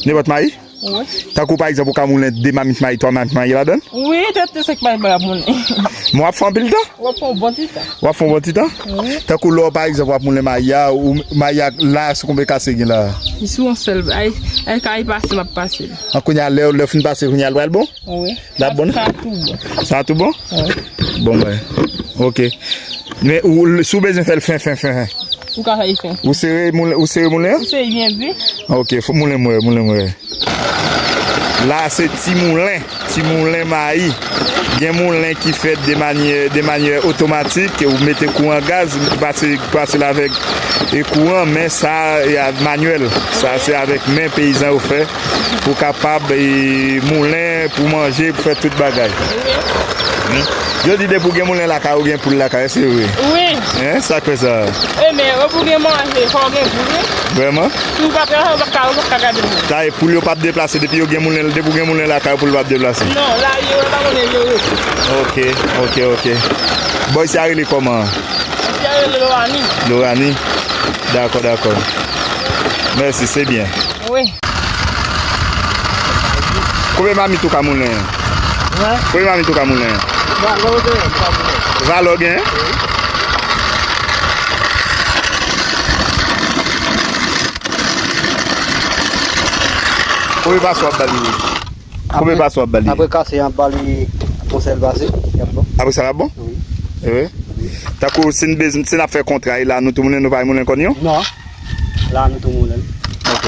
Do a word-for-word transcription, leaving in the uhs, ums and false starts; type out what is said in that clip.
Nenpòt mayi? Wi. Tankou pa egzanp, ou ka moulen de mamit mayi, twa mamit mayi ladan l? Wi, tèt de senk mayi mwen ap moulen. Men w ap fè anpil tan? W ap fè yon bon ti tan. W ap fè yon bon ti tan? Wi. Tankou lè w, pa egzanp, w ap moulen mayi a, ou mayi a la, sou konbyen kase gen la? Li sou yon sèl, ay, ay, kay pase, m ap pase l. An kounye a, lè, lè w fin pase, kounye a, l pral bon? Wi. L ap bon? Sa tou bon. Sa tou bon? Wi. Bon, mwen. Ok. Men ou, si w bezwen fè l fen, fen, fen, fen. Ou ka fè l fen. Ou sere moulen, ou sere moulen an? Ou sere byen, wi. Ok, fò moulen mwen, moulen mwen. La, se ti moulen, ti moulen mayi. Gen moulen ki fèt de manyè, de manyè otomatik, ou mete kouran gaz, pase, pase l avèk, e, kouran, men sa, e, a, manyèl. Sa, se avèk men peyizan yo fè. Pou kapab, e, moulen, pou manje, pou fè tout bagay. Wi. Jodi, depi w gen moulen lakay ou, gen poul lakay, èske se vre? Wi. Hein, sa k fè sa? E, men, depi w gen manje, fò w gen poul, wi. Vrèman? Si w pa travay, w pa ka, w pa ka gade poul. Sa e poul yo p ap deplase, depi yo gen moulen, depi w gen moulen lakay ou, poul p ap deplase. Non, la, yo pa konnen yo rete. Ok, ok, ok. Bòy sa rele kòman? Misye rele Lorani. Lorani? Dakò, dakò. Mèsi, se byen. Wi. Konbyen mamit ou ka moulen? Hein? Konbyen mamit ou ka moulen? Valò gen, ou ka moulen. Valò gen? Wi. Konbyen pase w ap ba li? Konbyen pase w ap ba li? Apre kase an, ba li yon sèl pase, y ap bon. Apre sa, l ap bon? Wi. E wi. Tankou si n bezwen, si n ap fè kontra, e la nou tou moulen, nou pa moulen kòn yo? Non. La nou tou moulen. Ok.